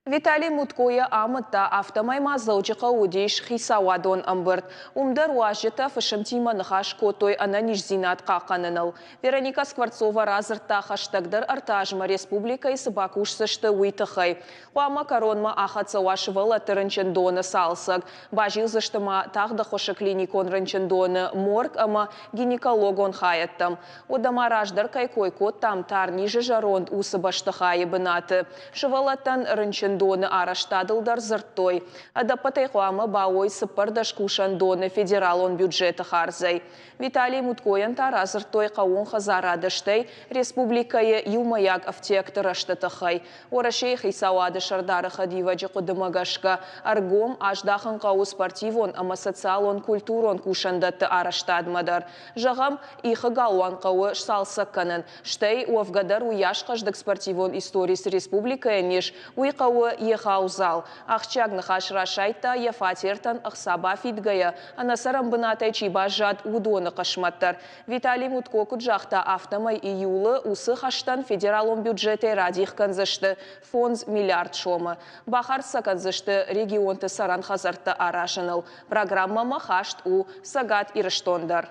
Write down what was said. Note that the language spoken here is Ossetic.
Виталий Мутко йӕ амыдта, афтӕмӕй ма Дзӕуджыхъӕуы уыдис хицауадон ӕмбырд. Уым дӕр уазджытӕ фысымтимӕ ныхас кодтой ӕнӕниздзинад хъахъхъӕныныл. Вероника Скворцова радзырдта, хӕстӕгдӕр 3 азмӕ республикӕйы цы бакусдзысты, уый тыххӕй. Хъуамӕ кӕронмӕ ахӕццӕ уа сывӕллӕтты рынчындоны цалцӕг. Базилдзысты ма тагъд ӕххуысы клиникон рынчындоны морг ӕмӕ гинекологон хайӕдтӕм. Уӕдӕ ма раздӕр кӕй кой кодтам, тарнизы зӕронд усы бӕстыхайы бынаты сывӕллӕттӕн рынчындоны арӕзтадыл дӕр дзырдтой. Ӕдӕппӕтӕй хъуамӕ бауой 14 кусӕндоны федералон бюджеты хардзӕй. Виталий Муткойӕн та радзырдтой хъӕууон хӕдзарады, стӕй республикӕйы иумӕйаг ӕфтиӕгты рӕзты тыххӕй. Уӕрӕсейы хицауады сӕрдары хӕдивӕджы хъуыдымӕ гӕсгӕ, ӕргом аздахын хъӕуы спортивон ӕмӕ социалон-культурон кусӕндӕтты арӕзтадмӕ дӕр. Зӕгъӕм, Ихы галуан хъӕуы сцалцӕг кӕнын, стӕй уӕвгӕ дӕр уыйас хъӕздыг спортивон истори цы республикӕйӕн ис, уый хъӕуы егъау зал. Ахсджиаг ныхас расайдта, йӕ фатертӕн ӕхца бафидгӕйӕ, ӕнӕцӕрӕн бынатӕй чи баззад, уыдоны хъысмӕт дӕр. Виталий Мутко куыд загъта, афтӕмӕй июлы уыцы хӕстӕн федералон бюджетӕй радих кӕндзысты 5 миллиард сомы. Бахардз сӕ кӕндзысты регионты цӕрӕн хӕдзӕрттӕ аразыныл. Программӕмӕ хаст у Цӕгат Ирыстон дӕр.